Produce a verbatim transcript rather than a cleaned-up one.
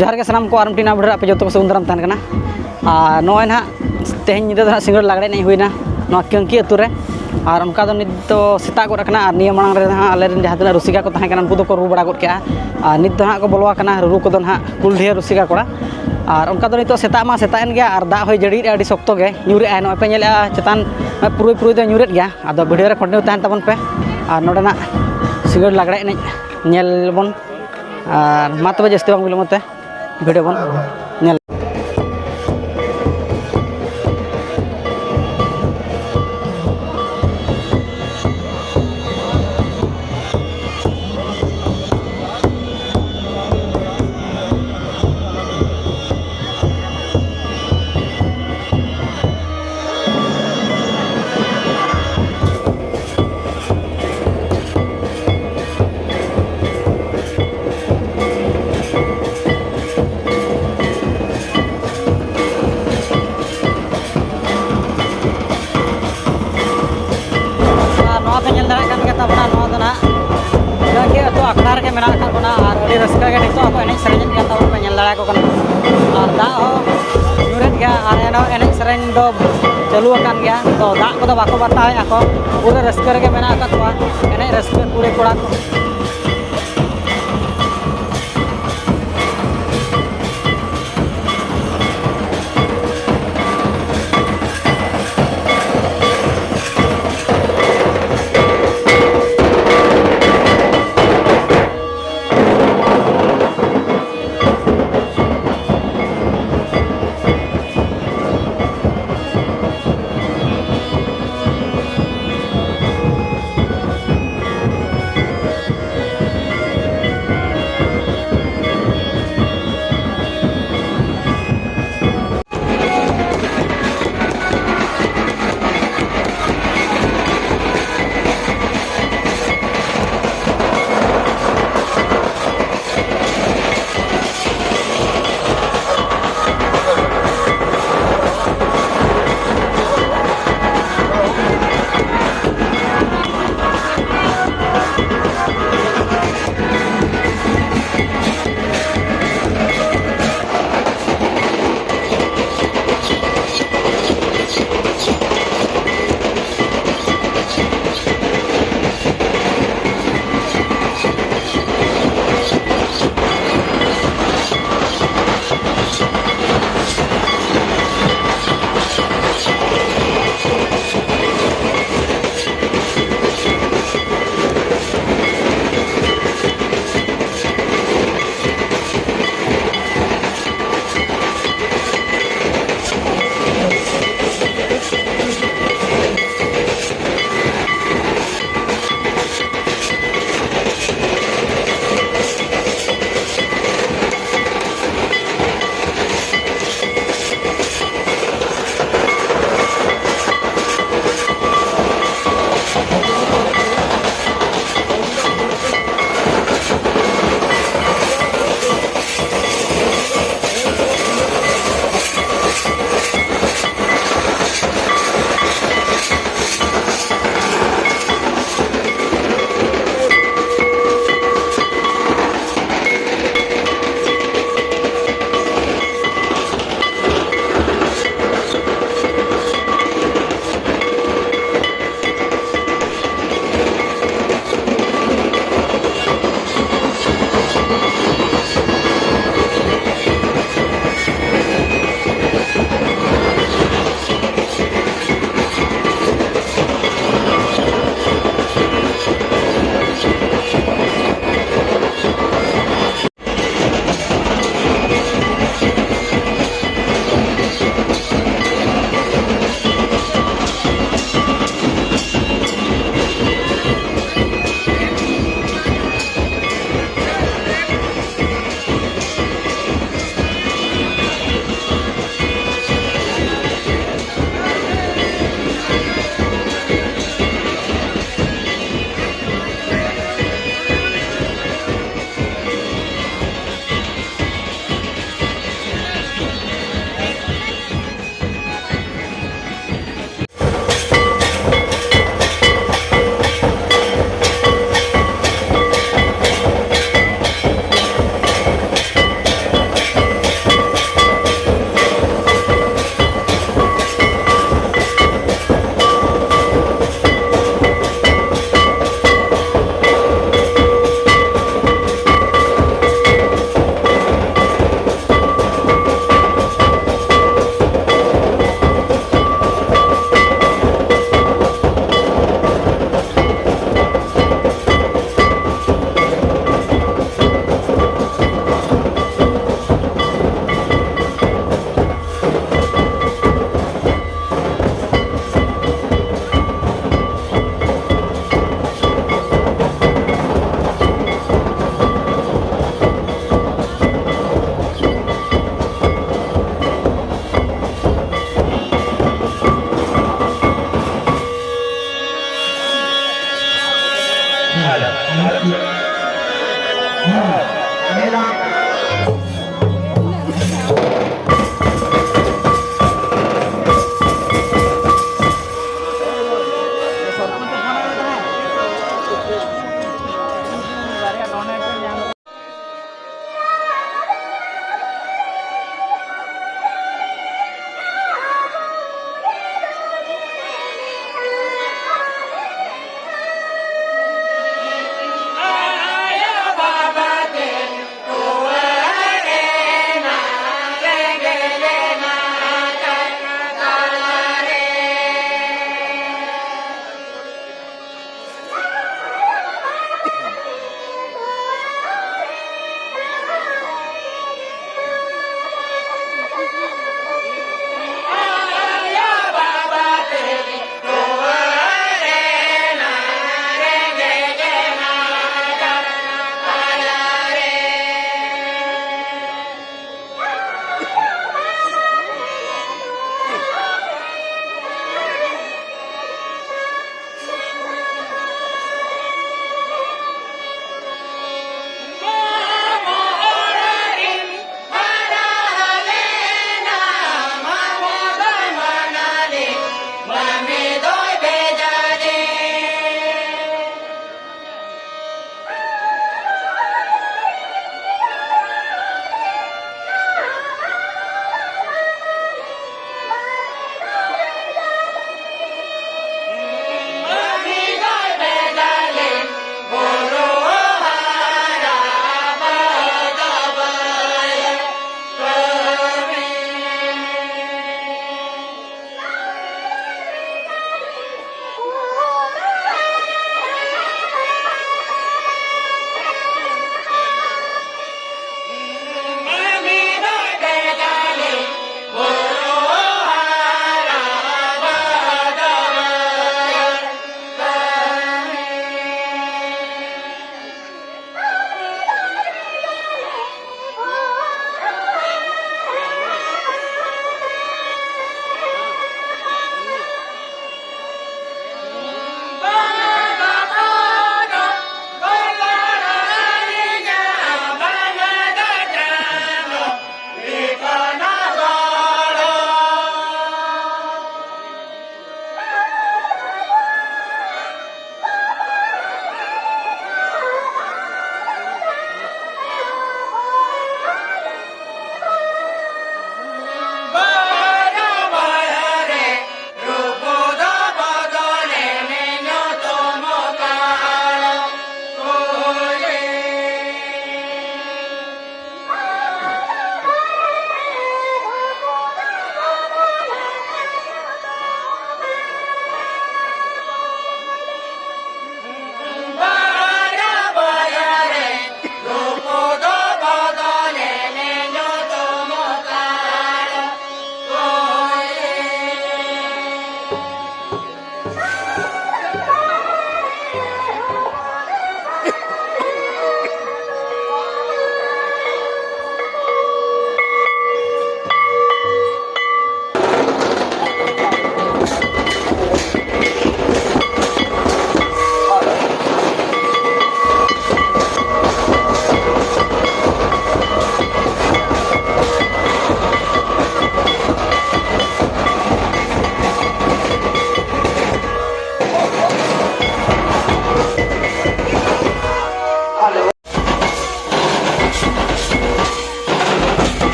ᱡᱚᱦᱟᱨ ᱜᱮ ᱥᱟᱱᱟᱢ ᱠᱚ, ᱟᱨ ᱢᱤᱫᱴᱤᱡ ᱱᱟᱣᱟ video ᱨᱮ ᱟᱯᱮ ᱡᱚᱛᱚ ᱠᱚ ᱥᱟᱹᱜᱩᱱ ᱫᱟᱨᱟᱢ ᱛᱟᱦᱮᱱ ᱠᱟᱱᱟ᱾ ᱟᱨ ᱱᱚᱜᱼᱚᱭ ᱱᱟᱦᱟᱜ ᱛᱮᱦᱮᱧ ᱧᱤᱫᱟᱹ ᱫᱚ ᱱᱟᱦᱟᱜ ᱥᱤᱸᱜᱟᱹᱲ ᱞᱟᱜᱽᱲᱮ ᱮᱱᱮᱡ ᱦᱩᱭᱱᱟ ᱱᱚᱣᱟ ᱠᱟᱹᱝᱠᱤ ᱟᱹᱛᱩ ᱨᱮ᱾ ᱟᱨ ᱚᱱᱠᱟ ᱫᱚ ᱱᱤᱛ ᱫᱚ ᱥᱮᱛᱟᱜ ᱜᱚᱫ ᱟᱠᱟᱱᱟ, ᱟᱨ ᱱᱤᱭᱟᱹ ᱢᱟᱲᱟᱝ ᱨᱮ ᱱᱟᱦᱟᱜ ᱟᱞᱮᱨᱮᱱ ᱡᱟᱦᱟᱸ ᱛᱤᱱᱟᱹᱜ ᱨᱩᱥᱤᱠᱟ ᱠᱚ ᱛᱟᱦᱮᱸ ᱠᱟᱱᱟ, ᱩᱱᱠᱩ ᱫᱚᱠᱚ ᱨᱩ ᱵᱟᱲᱟ ᱜᱚᱫ ᱠᱮᱜᱼᱟ᱾ ᱟᱨ ᱱᱤᱛ ᱫᱚ ᱱᱟᱦᱟᱜ ᱠᱚ ᱵᱚᱞᱚ ᱟᱠᱟᱱᱟ ᱨᱩᱨᱩ ᱠᱚᱫᱚ ᱱᱟᱦᱟᱜ ᱠᱩᱞᱰᱤᱦᱟᱹ ᱨᱩᱥᱤᱠᱟ ᱠᱚᱲᱟ᱾ ᱟᱨ ᱚᱱᱠᱟ ᱫᱚ ᱱᱤᱛᱚᱜ ᱥᱮᱛᱟᱜ ᱢᱟ ᱥᱮᱛᱟᱜ ᱮᱱ ᱜᱮᱭᱟ, ᱟᱨ ᱫᱟᱜ ᱦᱚᱸᱭ ᱡᱟᱹᱲᱤᱭᱮᱫᱼᱟ ᱟᱹᱰᱤ ᱥᱚᱠᱛᱚ ᱜᱮ, ᱧᱩᱨᱮᱜᱼᱟᱭ᱾ ᱱᱚᱜᱼᱚᱭ ᱯᱮ ᱧᱮᱞᱮᱜᱼᱟ ᱪᱮᱛᱟᱱ, ᱯᱩᱨᱩᱭ ᱯᱩᱨᱩᱭ ᱫᱚ ᱧᱩᱨᱮᱫ ᱜᱮᱭᱟ᱾ ᱟᱫᱚ video ᱨᱮ continue ᱛᱟᱦᱮᱱ ᱛᱟᱵᱚᱱ ᱯᱮ, ᱟᱨ ᱱᱚᱰᱮᱱᱟᱜ ᱥᱤᱸᱜᱟᱹᱲ ᱞᱟᱜᱽᱲᱮ ᱮᱱᱮᱡ ᱧᱮᱞ ᱵᱚᱱ᱾ ᱟᱨ ᱢᱟ ᱛᱚᱵᱮ ᱡᱟᱹᱥᱛᱤ ᱵᱟᱝ ᱵᱤᱞᱚᱢᱚᱜ ᱛᱮ video ᱵᱚᱱ ᱧᱮᱞ᱾ ᱟᱨ ᱱᱚᱣᱟ ᱯᱮ ᱧᱮᱞ ᱫᱟᱲᱮᱭᱟᱜ ᱠᱟᱱ ᱜᱮᱭᱟ ᱛᱟᱵᱚᱱᱟ, ᱱᱚᱣᱟ ᱫᱚ ᱱᱟᱦᱟᱜ ᱡᱟᱜᱮ ᱟᱹᱛᱩ ᱟᱠᱷᱲᱟ ᱨᱮᱜᱮ ᱢᱮᱱᱟᱜ ᱟᱠᱟᱫ ᱵᱚᱱᱟ, ᱟᱨ ᱟᱹᱰᱤ ᱨᱟᱹᱥᱠᱟᱹ ᱜᱮ ᱱᱤᱛᱚᱜ ᱦᱚᱸᱠᱚ ᱮᱱᱮᱡ ᱥᱮᱨᱮᱧᱮᱫ ᱠᱟᱱ ᱛᱟᱵᱚᱱᱟ, ᱯᱮ ᱧᱮᱞ ᱫᱟᱲᱮᱭᱟᱠᱚ ᱠᱟᱱᱟ᱾ ᱟᱨ ᱫᱟᱜ ᱦᱚᱸ ᱧᱩᱨᱮᱫ ᱜᱮᱭᱟ, ᱟᱨ ᱮᱱᱦᱚᱸ ᱮᱱᱮᱡ ᱥᱮᱨᱮᱧ ᱫᱚ ᱪᱟᱹᱞᱩ ᱟᱠᱟᱱ ᱜᱮᱭᱟ᱾ ᱛᱚ, ᱫᱟᱜ ᱠᱚᱫᱚ ᱵᱟᱠᱚ ᱵᱟᱛᱟᱣᱮᱫᱼᱟ ᱠᱚ, ᱯᱩᱨᱟᱹ ᱨᱟᱹᱥᱠᱟᱹ ᱨᱮᱜᱮ ᱢᱮᱱᱟᱜ ᱟᱠᱟᱫ ᱠᱚᱣᱟ ᱮᱱᱮᱡ ᱨᱟᱹᱥᱠᱟᱹ ᱠᱩᱲᱤ ᱠᱚᱲᱟ ᱠᱚ᱾